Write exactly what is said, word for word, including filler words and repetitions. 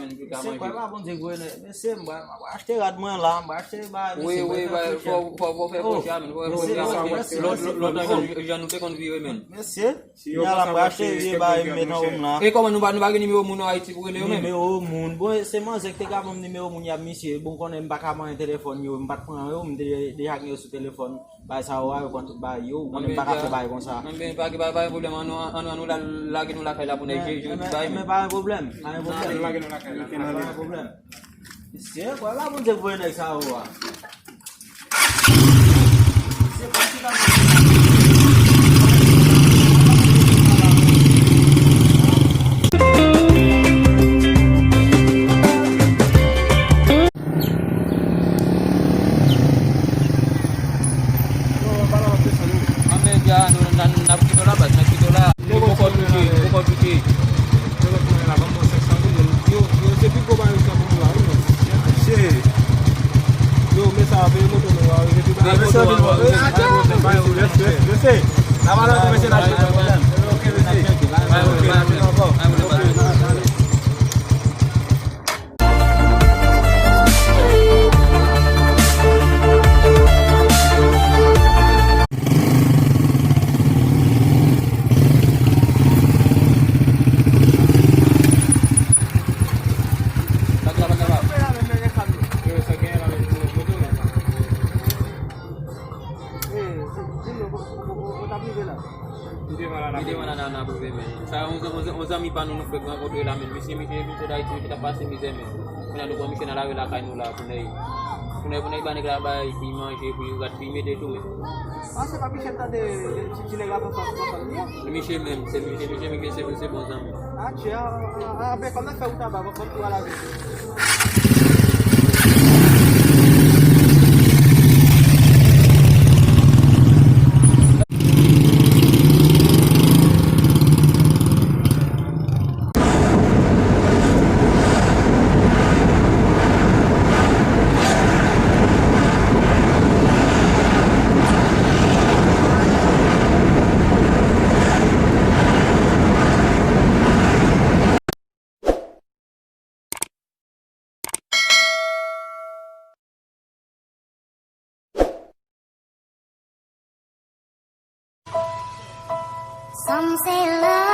menm, pou l ka manje. Mesye, kwè pa Bondye k voye nèg. Mesye, m pral, m pral achte rad mwen la, m pral achte bagay, mesye, wi, wi, fò, fò, fò fè pwòch la, menm, fò fè pwòch la, menm. Mesye, jan nou te konn viv, jan nou te konn viv, menm. Mesye, kounye a la, m pral achte vye bagay, m met nan wonm la. E kòman nou pa, nou pa gen nimewo moun an Ayiti pou rele yo menm? Nimewo moun. Bon, se manzè k te ka ban m nimewo moun y ap misye. Bon, konnen m pa ka manyen telefòn yo, m pa t pran yo, m te deja gen yo sou telefòn. Bay sa yo a, yo pran tout bay yo, ou konnen m pa ka fè bay konsa. Anben, pa gen, pa, pa gen pwoblèm, ann, ann, ann, ann, lage nou lakay la pou n al jwe, jwe tout bay, men pa gen pwoblèm, pa gen pwoblèm. Lage nou lakay la. Pa gen pwoblèm. Mesye, kwè pa Bondye k voye nèg sa yo a. Mesye, kòmsi pa Anben, bya, nou, n, n, n ap kite w la, baz, n ap kite w la. Li poko touche, li poko touche. Yo, yo, se pi gwo bagay sa pou nou la, wi, men. Yo, men sa, veye moto nou a, veye pi bagay moto a. Mesye, mesye, mesye. N ap ale, mesye, n ap ale. Ok, mesye. Ok, n ap vin ankò. Ok. Ou, ou, ou t ap rive la? Li devan la, li devan la, nan, nan, pou men. Sa, yon, yon, yon zanmi pa nou, nou fèk rankontre la, men. Misye, misye, vin sot Ayiti, misye t ap pase mizè, men. Kounye a, nou pran misye nan lari lakay nou la, pou nèg, pou nèg, pou nèg ba nèg la bay, pou l manje, pou l rat, pou l mete tou, men. Ah, se pa misye m tande, ti, ti nèg la, papa, papa, li a? Misye menm, se misye, misye, misye, se, se bon zanmi. Ah, tchè, ah, ah, ah, ben, kòman fè ou ta ba, ban m tou a la vin. Some say love